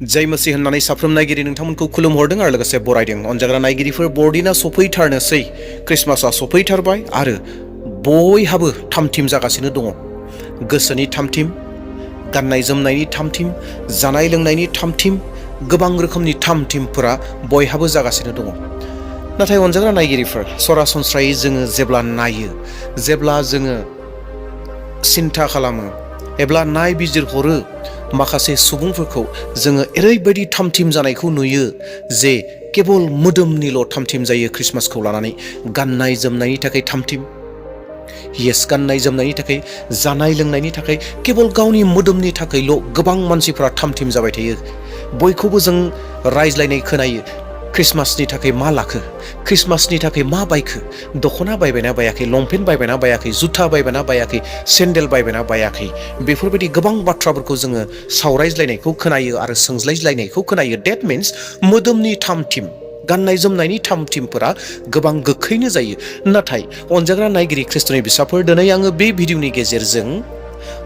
जय मसीह होननानै साफ्रोम नायगिरि नोंथांमोनखौ खुलुमहरदों आरो लोगोसे बरायदों। अनजाग्रा नायगिरिफोर, बरदिना सफैथारनोसै, क्रिसमासआ सफैथारबाय आरो बयहाबो थामथिम जागासिनो दङ। गोसोनि थामथिम, गाननाय जोमनायनि थामथिम, जानाय लोंनायनि थामथिम, गोबां रोखोमनि थामथिमफोरा बयहाबो जागासिनो दङ। नाथाय अनजाग्रा नायगिरिफोर, सरासनस्रायै जोङो जेब्ला नायो, जेब्ला जोङो सिन्था खालामो एब्ला नायबिजिरहरो, माखासे सुबुंफोरखौ जोङो ओरैबायदि थामथिम जानायखौ नुयो जे केबल मोदोमनिल' थामथिम जायो क्रिसमासखौ लानानै। गाननाय जोमनायनि थाखाय थामथिम, गाननाय जोमनायनि थाखाय, जानाय लोंनायनि थाखाय, केबल गावनि मोदोमनि थाखायल' गोबां मानसिफोरा थामथिम जाबाय थायो। बयखौबो जों रायज्लायनाय खोनायो, क्रिसमासनि थाखाय मा लाखो, क्रिसमासनि थाखाय मा बायखो, दख'ना बायबायना बायाखै, लंपेन्ट बायबायना बायाखै, जुथा बायबायना बायाखै, सेन्देल बायबायना बायाखै, बेफोरबायदि गोबां बाथ्राफोरखौ जोङो सावरायज्लायनायखौ खोनायो आरो सोंज्लायज्लायनायखौ खोनायो। डेट मिन्स मोदोमनि थामथिम, गाननाय जोमनायनि थामथिमफोरा गोबां गोख्रैनो जायो। नाथाय अनजाग्रा नायगिरि खृष्टनि बिसाफोर, दिनै आङो बे भिडिअनि गेजेरजों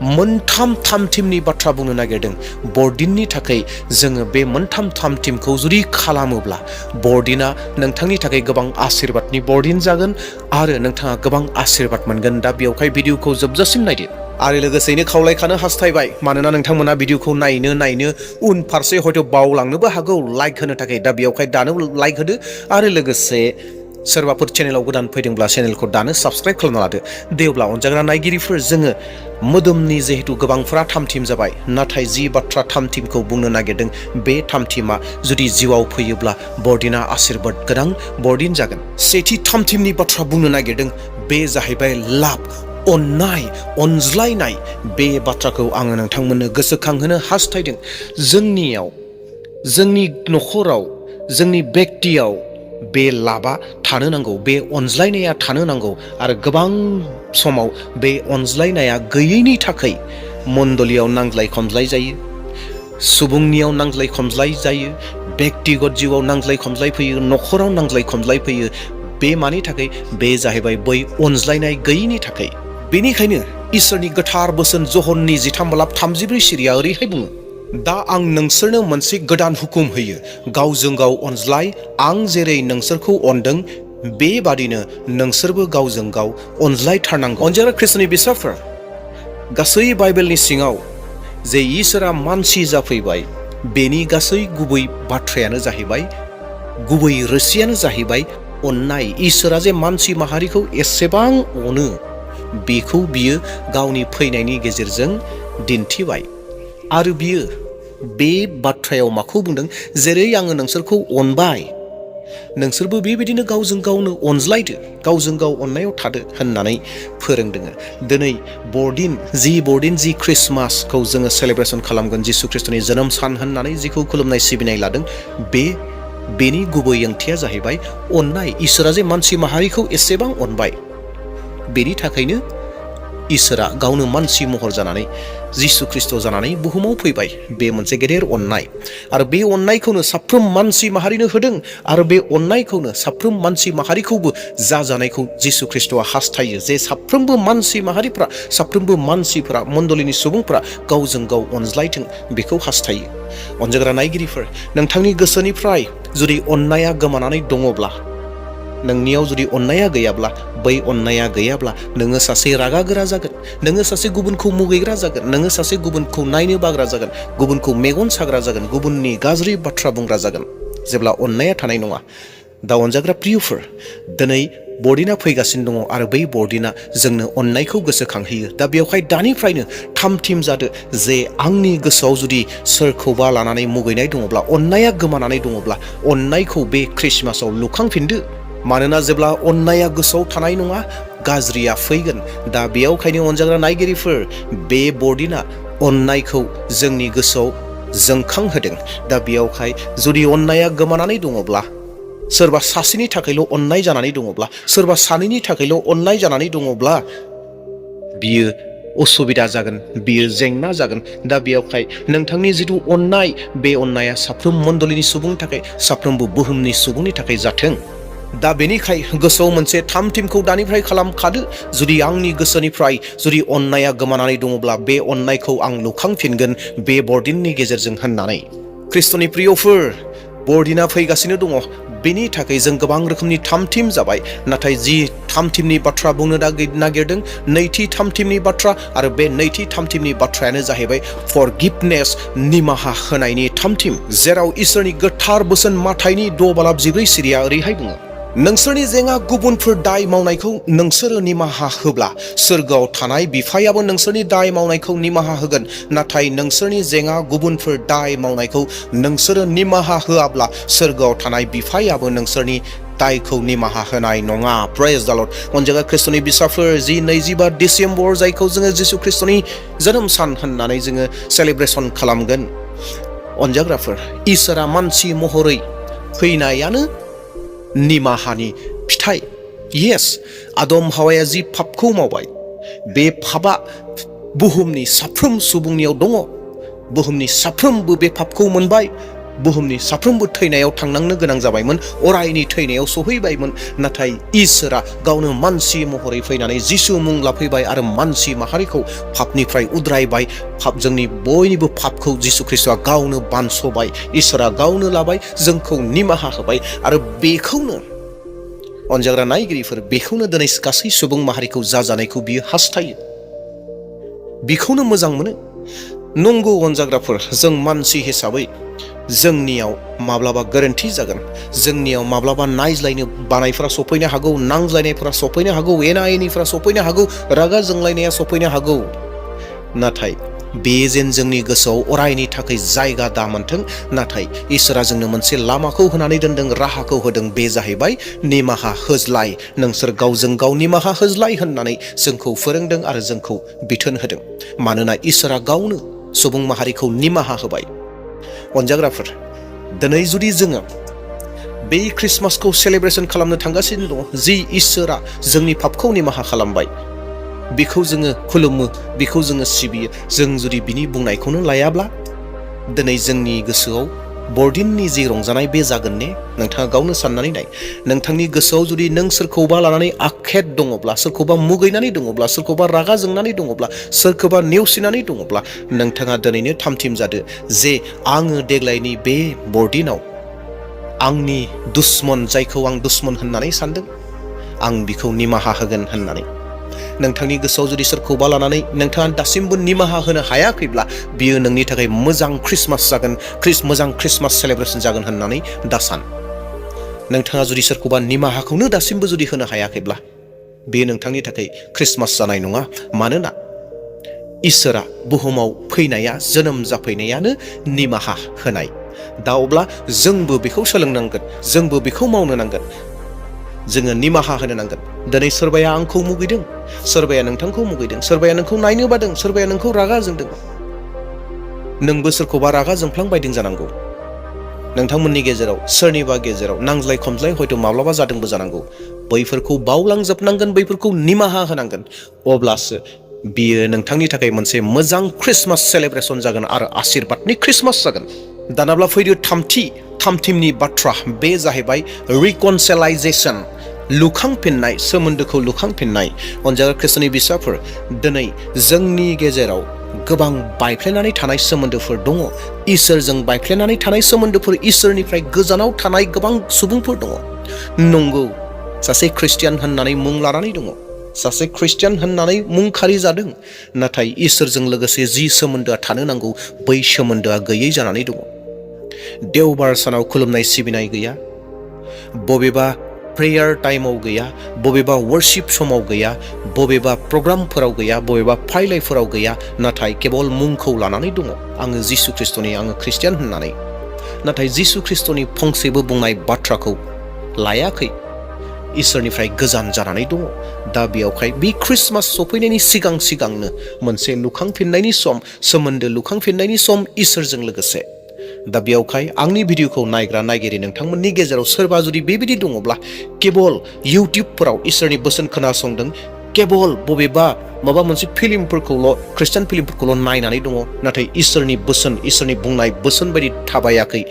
मोनथाम थामथिमनि बाथ्रा बुंनो नागिरदों। बरदिननि थाखाय जोङो बे मोनथाम थामथिमखौ जुदि खालामोब्ला बरदिना नोंथांनि थाखाय गोबां आशीर्बादनि बरदिन जागोन आरो नोंथाङा गोबां आशीर्बाद मोनगोन। दा बेयावहाय भिडिअखौ जोबजासिम नायदो आरो लोगोसेयैनो खावलायखानो हास्थायबाय, मानोना नोंथांमोना भिडिअखौ नायनो उनफारसे हयथ' बावलांनोबो हागौ लाइक होनो थाखाय। दा बेयावहाय दानो लाइक होदो आरो लोगोसे सोरबाफोर चेनेलाव गोदान फैदोंब्ला चेनेलखौ दानो साबस्क्राइब खालामना लादो। दे अब्ला अनजाग्रा नायगिरिफोर, जोङो मोदोमनि जिहेतु गोबांफोरा थामथिम जाबाय, नाथाय जि बाथ्रा थामथिमखौ बुंनो नागिरदों, बे थामथिमा जुदि जिउआव फैयोब्ला बरदिना आशीर्बाद गोनां बरदिन जागोन। सेथि थामथिमनि बाथ्रा बुंनो नागिरदों, बे जाहैबाय लाभ, अननाय, अनज्लायनाय। बे बाथ्राखौ आङो नोंथांमोननो गोसोखांहोनो हास्थायदों। जोंनि न'खराव, जोंनि बेक्तियाव बे लाभा थानो नांगौ, बे अनज्लायनाया थानो नांगौ। आरो गोबां समाव बे अनज्लायनाया गैयैनि थाखाय मण्डलियाव नांज्लाय खमज्लाय जायो, सुबुंनियाव नांज्लाय खमज्लाय जायो, बेक्तिगत जिउआव नांज्लाय खमज्लाय फैयो, न'खराव नांज्लाय खमज्लाय फैयो। बे मानि थाखाय? बे जाहैबाय बै अनज्लायनाय गैयैनि थाखाय। बेनिखायनो इसोरनि गोथार बोसोन जहननि 13:34 सिरिया ओरैहाय बुङो, दा आं नोंसोरनो मोनसे गोदान हुकुम होयो, गावजों गाव अनज्लाय, आं जेरै नोंसोरखौ अनदों बेबादिनो नोंसोरबो गावजों गाव अनज्लायथारनांगौ। अनजाग्रा खृष्टनि बिसाफोर, गासै बाइबेलनि सिङाव जे इसोरा मानसि जाफैबाय, बेनि गासै गुबै बाथ्रायानो जाहैबाय, गुबै रोसियानो जाहैबाय अननाय। इसोरा जे मानसि माहारिखौ एसेबां अनो, बेखौ बियो गावनि फैनायनि गेजेरजों दिन्थिबाय। आरो बियो बे बाथ्रायाव माखौ बुंदों? जेरै आङो नोंसोरखौ अनबाय, नोंसोरबो बेबायदिनो गावजों गावनो अनज्लायदो, गावजों गाव अननायाव थादो होननानै फोरोंदों। दिनै बरदिन जि क्रिसमासखौ जोङो सेलेब्रेसन खालामगोन, जिसु ख्रिस्टनि जोनोम सान होननानै जिखौ खुलुमनाय सिबिनाय लादों, बेनि गुबै ओंथिया जाहैबाय अननाय। इसोरा जे मानसि माहारिखौ एसेबां अनबाय, बेनि थाखायनो इसोरा गावनो मानसि महर जानानै, जिसु ख्रिस्ट जानानै बुहुमाव फैबाय। बे मोनसे गेदेर अननाय, आरो बे अननायखौनो साफ्रोम मानसि माहारिनो होदों, आरो बे अननायखौनो साफ्रोम मानसि माहारिखौबो जाजानायखौ जिसु ख्रिस्टआ हास्थायो, जे साफ्रोमबो मानसिफोरा, मण्डलिनि सुबुंफोरा गावजों गाव अनज्लायथों, बेखौ हास्थायो। अनजाग्रा नायगिरिफोर, नोंथांनि गोसोनिफ्राय जुदि अननाया गोमानानै दङब्ला, नोंनियाव जुदि अननाया गैयाब्ला, बै अननाया गैयाब्ला नोङो सासे रागा गोरा जागोन, नोङो सासे गुबुनखौ मुगैग्रा जागोन, नोङो सासे गुबुनखौ नायनो बाग्रा जागोन, गुबुनखौ मेगन साग्रा जागोन, गुबुननि गाज्रि बाथ्रा बुंग्रा जागोन, जेब्ला अननाया थानाय नङा। दा अनजाग्रा प्रियफोर, दिनै बरदिना फैगासिनो दङ आरो बै बरदिना जोंनो अननायखौ गोसोखांहोयो। दा बेवहाय दानिफ्रायनो थामथिम जादो जे आंनि गोसोआव जुदि सोरखौबा लानानै मुगैनाय दङब्ला, अननाया गोमानानै दङब्ला, अननायखौ बे क्रिसमासाव लुखांफिनदो। मानोना जेब्ला अननाया गोसोआव थानाय नङा, गाज्रिया फैगोन। दा बेयावखायनो अनजाग्रा नायगिरिफोर, बे बरदिना अननायखौ जोंनि गोसोआव जोंखांहोदों। दा बेयावहाय जुदि अननाया गोमानानै दङब्ला, सोरबा सासेनि थाखायल' अननाय जानानै दङब्ला, सोरबा सानैनि थाखायल' अननाय जानानै दङब्ला, बियो असुबिदा जागोन, बियो जेंना जागोन। दा बेयावहाय नोंथांनि जिथु अननाय, बे अननाया साफ्रोम मण्डलिनि सुबुंनि थाखाय, साफ्रोमबो बुहुमनि सुबुंनि थाखाय जाथों। दा बेनिखाय गोसोआव मोनसे थामथिमखौ दानिफ्राय खालामखादो। जुदि आंनि गोसोनिफ्राय जुदि अननाया गोमानानै दङब्ला, बे अननायखौ आं लुखांफिनगोन बे बरदिननि गेजेरजों होननानै। ख्रिस्ट'नि प्रियफोर, बरदिना फैगासिनो दङ। बेनि थाखाय जों गोबां रोखोमनि थामथिम जाबाय। नाथाय जि थामथिमनि बाथ्रा बुंनो नागिरदों, नैथि थामथिमनि बाथ्रा, आरो बे नैथि थामथिमनि बाथ्रायानो जाहैबाय फरगिभनेस, निमाहा होनायनि थामथिम, जेराव इसोरनि गोथार बोसोन माथाइनि 6:14 सिरिया ओरैहाय बुङो, नोंसोरनि जेंना गुबुनफोर दाय मावनायखौ नोंसोरो निमाहा होब्ला सोरगोआव थानाय बिफायाबो नोंसोरनि दाय मावनायखौ निमाहा होगोन। नाथाय नोंसोरनि जेंना गुबुनफोर दाय मावनायखौ नोंसोरो निमाहा होआब्ला सोरगोआव थानाय बिफायाबो नोंसोरनि दायखौ निमाहा होनाय नङा। प्रेज द लर्ड। अनजाग्रा ख्रिस्ट'नि बिसाफोर, जि 22 डिसेम्बर, जायखौ जोङो जिसु ख्रिस्ट'नि जोनोम सान होननानै जोङो सेलेब्रेसन खालामगोन, अनजाग्राफोर, इसोरा मानसि महरै फैनायानो निमाहानि फिथाइ। येस, आदम हावाया जि पापखौ मावबाय, बे पापा बुहुमनि साफ्रोम सुबुंनियाव दङ। बुहुमनि साफ्रोमबो बे पापखौ मोनबाय। बुहुमनि साफ्रोमबो थैनायाव थांनांनो गोनां जाबायमोन, अरायनि थैनायाव सहैबायमोन। नाथाय इसोरा गावनो मानसि महरै फैनानै जिसु मुं लाफैबाय आरो मानसि माहारिखौ पापनिफ्राय उद्रायबाय। जोंनि बयनिबो पापखौ जिसु ख्रिस्ट'आ गावनो बानस'बाय। इसोरा गावनो लाबाय, जोंखौ निमाहा होबाय। आरो बेखौनो अनजाग्रा नायगिरिफोर, बेखौनो दिनै गासै सुबुं माहारिखौ जाजानायखौ बियो हास्थायो, बेखौनो मोजां मोनो। नंगौ अनजाग्राफोर, जों मानसि हिसाबै जोंनियाव माब्लाबा गोरोन्थि जागोन, जोंनियाव माब्लाबा नायज्लायनो बानायफोरा सफैनो हागौ, नांज्लायनायफोरा सफैनो हागौ, एना एनिफोरा सफैनो हागौ, रागा जोंलायनाया सफैनो हागौ। नाथाय बे जेन जोंनि गोसोआव अरायनि थाखाय जायगा दा मोनथों। नाथाय इसोरा जोंनो मोनसे लामाखौ होनानै दोनदों, राहाखौ होदों, बे जाहैबाय निमाहा होज्लाय। नोंसोर गावजों गाव निमाहा होज्लाय होननानै जोंखौ फोरोंदों आरो जोंखौ बिथोन होदों। मानोना इसोरा गावनो सुबुं माहारिखौ निमाहा होबाय। अनजाग्राफोर, दिनै जुदि जोङो बे ख्रिस्टमासखौ सेलेब्रेसन खालामनो थांगासिनो दङ, जि इसोरा जोंनि पापखौ निमाहा खालामबाय, बेखौ जोङो खुलुमो, बेखौ जोङो सिबियो। जों जुदि बिनि बुंनायखौनो लायाब्ला दिनै जोंनि गोसोआव बरदिननि जि रंजानाय बे जागोन ने? नोंथाङा गावनो साननानै नाय। नोंथांनि गोसोआव जुदि नों सोरखौबा लानानै आखेट दङब्ला, सोरखौबा मुगैनानै दङब्ला, सोरखौबा रागा जोंनानै दङब्ला, सोरखौबा नेवसिनानै दङब्ला, नोंथाङा दिनैनो थामथिम जादो जे आङो देग्लायनि बे बरदिनाव आंनि दुश्मन, जायखौ आं दुश्मन होननानै सानदों, आं बिखौ निमाहा होगोन होननानै। नोंथांनि गोसोआव जुदि सोरखौबा लानानै नोंथाङा दासिमबो निमाहा होनो हायाखैब्ला, बियो नोंनि थाखाय मोजां ख्रिस्टमास जागोन, मोजां ख्रिस्टमास सेलेब्रेसन जागोन होननानै दासान। नोंथाङा जुदि सोरखौबा निमाहाखौनो दासिमबो जुदि होनो हायाखैब्ला, बेयो नोंथांनि थाखाय ख्रिस्टमास जानाय नङा। मानोना इसोरा बुहुमाव फैनाया, जोनोम जाफैनायानो निमाहा होनाय। दा अब्ला जोंबो बेखौ सोलोंनांगोन, जोंबो बेखौ मावनो नांगोन। जोङो निमाहा होनो नांगोन। दिनै सोरबाया आंखौ मुगैदों, सोरबाया नोंथांखौ मुगैदों, सोरबाया नोंखौ नायनो बादों, सोरबाया नोंखौ रागा जोंदों। नोंबो सोरखौबा रागा जोंफ्लांबायदों जानांगौ। नोंथांमोननि गेजेराव, सोरनिबा गेजेराव नांज्लाय खमज्लाय हयथ' माब्लाबा जादोंबो जानांगौ। बैफोरखौ बावलांजोबनांगोन, बैफोरखौ निमाहा होनांगोन। अब्लासो बियो नोंथांनि थाखाय मोनसे मोजां ख्रिस्टमास सेलेब्रेसन जागोन आरो आशीर्बादनि ख्रिस्टमास जागोन। दानाब्ला फैदो थामथिमनि बाथ्रा, बे जाहैबाय रिकनसिलाइजेसन, लुखांफिननाय, सोमोन्दोखौ लुखांफिननाय। अनजाग्रा ख्रिस्ट'नि बिसाफोर, दिनै जोंनि गेजेराव गोबां बायफ्लेनानै थानाय सोमोन्दोफोर दङ। इसोरजों बायफ्लेनानै थानाय सोमोन्दोफोर, इसोरनिफ्राय गोजानाव थानाय गोबां सुबुंफोर दङ। नंगौ, सासे ख्रिस्टियान होननानै मुं लानानै दङ, सासे ख्रिस्टियान होननानै मुं खारि जादों। नाथाय इसोरजों लोगोसे जि सोमोन्दोआ थानो नांगौ, बै सोमोन्दोआ गैयै जानानै दङ। देवबार सानाव खुलुमनाय सिबिनाय गैया, बबेबा प्रेयार टाइमाव गैया, बबेबा वर्शिप समाव गैया, बबेबा प्रग्रामफोराव गैया, बबेबा फारिलाइफोराव गैया। नाथाय केबल मुंखौ लानानै दङ, आङो जिसु ख्रिस्ट'नि, आङो ख्रिस्टियान होननानै। नाथाय जिसु ख्रिस्ट'नि फंसेबो बुंनाय बाथ्राखौ लायाखै, इसोरनिफ्राय गोजान जानानै दङ। दा बेयावहाय बे ख्रिस्टमास सफैनायनि सिगांनो मोनसे लुखांफिननायनि सम, सोमोन्दो लुखांफिननायनि सम इसोरजों लोगोसे। दा बेयावहाय आंनि भिडिअखौ नायग्रा नायगिरि नोंथांमोननि गेजेराव सोरबा जुदि बेबायदि दङब्ला, केबल इउटिउबफोराव इसोरनि बोसोन खोनासंदों, केबल बबेबा माबा मोनसे फिल्मफोरखौल', ख्रिस्टियान फिल्मफोरखौल' नायनानै दङ, नाथाय इसोरनि बोसोन, इसोरनि बुंनाय बोसोन बायदि थाबायाखै,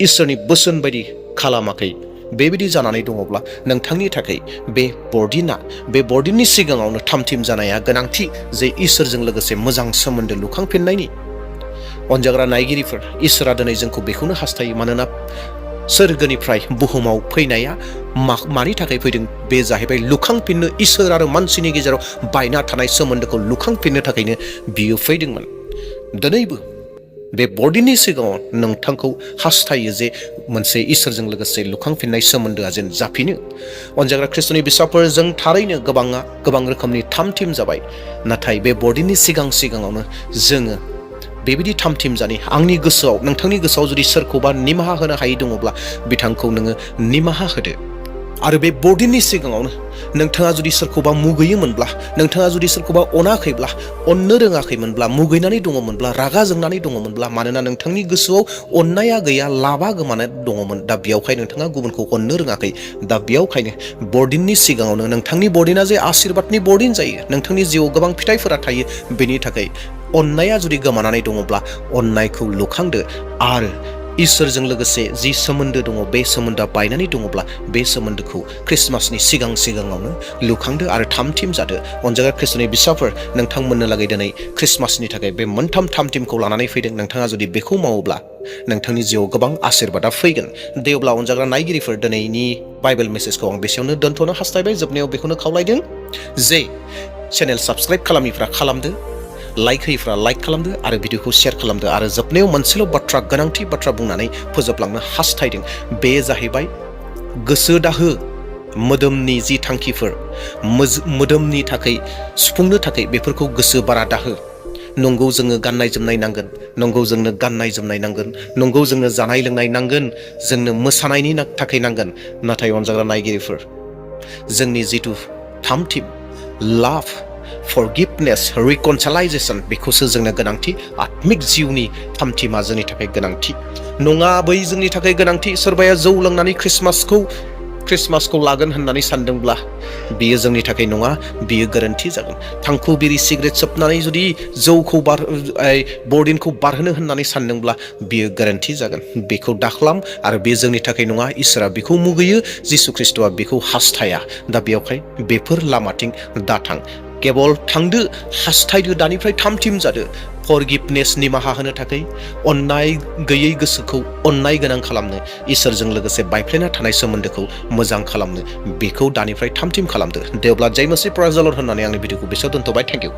इसोरनि बोसोन बायदि खालामाखै, बेबायदि जानानै दङब्ला नोंथांनि थाखाय बे बरदिननि सिगाङावनो थामथिम जानाया गोनांथि, जे इसोरजों लोगोसे मोजां सोमोन्दो लुखांफिननायनि। अनजाग्रा नायगिरिफोर, इसोरा दिनै जोंखौ बेखौनो हास्थायो, मानोना सोरगोनिफ्राय बुहुमाव फैनाया मानि थाखाय फैदों? बे जाहैबाय लुखांफिननो, इसोर आरो मानसिनि गेजेराव बायना थानाय सोमोन्दोखौ लुखांफिननो थाखायनो बियो फैदोंमोन। दिनैबो बे बर्डिननि सिगाङाव नोंथांखौ हास्थायो जे मोनसे इसोरजों लोगोसे लुखांफिननाय सोमोन्दोआ जेन जाफिनो। अनजाग्रा ख्रिस्ट'नि बिसाफोर, जों थारैनो गोबां रोखोमनि थाम-थिम जाबाय, नाथाय बे बर्डिननि सिगाङावनो जोङो बेबायदि थाम-थिम जानि आंनि गोसोआव, नोंथांनि गोसोआव जुदि सोरखौबा निमाहा होनो हायै दङब्ला बिथांखौ नोङो निमाहा होदो। आरो बे बर्डिननि सिगाङावनो नोंथाङा जुदि सोरखौबा मुगैयोमोनब्ला, नोंथाङा जुदि सोरखौबा अनाखैब्ला, अननो रोङाखैमोनब्ला, मुगैनानै दङमोनब्ला, रागा जोंनानै दङमोनब्ला, मानोना नोंथांनि गोसोआव अननाया गैया, लाबा गोमानाय दङमोन, दा बेयावखाय नोंथाङा गुबुनखौ अननो रोङाखै। दा बेयावखायनो बर्डिननि सिगाङावनो, नोंथांनि बर्डिना जे आशीर्बादनि बर्डिन जायो, नोंथांनि जिउआव गोबां फिथाइफोरा थायो, बेनि थाखाय अननाया जुदि गोमानानै दङब्ला अननायखौ लुखांदो। आरो इसोरजों लोगोसे जि सोमोन्दो दङ, बे सोमोन्दोआ बायनानै दङब्ला बे सोमोन्दोखौ ख्रिस्टमासनि सिगाङावनो लुखांदो आरो थाम-थिम जादो। अनजाग्रा ख्रिस्ट'नि बिसाफोर, नोंथांमोननो लागै दिनै ख्रिस्टमासनि थाखाय बे मोनथाम थाम-थिमखौ लानानै फैदों। नोंथाङा जुदि बेखौ मावोब्ला नोंथांनि जिउआव गोबां आशीर्बादा फैगोन। दे अब्ला अनजाग्रा नायगिरिफोर, दिनैनि बाइबेल मेसेजखौ आं बेसेयावनो दोनथ'नो हास्थायबाय। जोबनायाव बेखौनो खावलायदों जे चेनेल साबस्क्राइब खालामिफ्रा खालामदो, लाइक होयोफ्रा लाइक खालामदो आरो भिडिअखौ शेयार खालामदो। आरो जोबनायाव मोनसेल' गोनांथि बाथ्रा बुंनानै फोजोबलांनो हास्थायदों, बे जाहैबाय गोसो दाहो मोदोमनि जि थांखिफोर, मोदोमनि थाखाय सुफुंनो थाखाय बेफोरखौ गोसो बारा दाहो। नंगौ, जोङो गाननाय जोमनाय नांगोन, नंगौ जोंनो गाननाय जोमनाय नांगोन, नंगौ जोंनो जानाय लोंनाय नांगोन, जोंनो मोसानायनि थाखाय नांगोन, नाथाय अनजाग्रा नायगिरिफोर, जोंनि जिथु थाम-थिम लाभ, फरगिभनेस, रिकनसिलाइजेसन, बेखौसो जोंनो गोनांथि। आत्मिक जिउनि थाम-थिमा जोंनि थाखाय गोनांथि नङा, बै जोंनि थाखाय गोनांथि। सोरबाया जौ लोंनानै ख्रिस्टमासखौ लागोन होननानै सानदोंब्ला बियो जोंनि थाखाय नङा, बियो गोरोन्थि जागोन। थांखु बिरि सिगारेट सोबनानै जुदि जौखौ बर्डिनखौ बारहोनो होननानै सानदोंब्ला बियो गोरोन्थि जागोन। बेखौ दाखालाम आरो बे जोंनि थाखाय नङा। इसोरा बेखौ मुगैयो, जिसु ख्रिस्ट'आ बेखौ हास्थाया। दा बेयावहाय बेफोर लामाथिं दाथां, केबल थांदो, हास्थायदो, दानिफ्राय थाम-थिम जादो। फरगिभनेस, निमाहा होनो थाखाय, अननाय गैयै गोसोखौ अननाय गोनां खालामनो, इसोरजों लोगोसे बायफ्लेना थानाय सोमोन्दोखौ मोजां खालामनो, बेखौ दानिफ्राय थाम-थिम खालामदो। दे अब्ला जय मसीह, प्रेज द लर्ड होननानै आंनि भिडिअखौ बेसेयाव दोनथ'बाय। Thank you.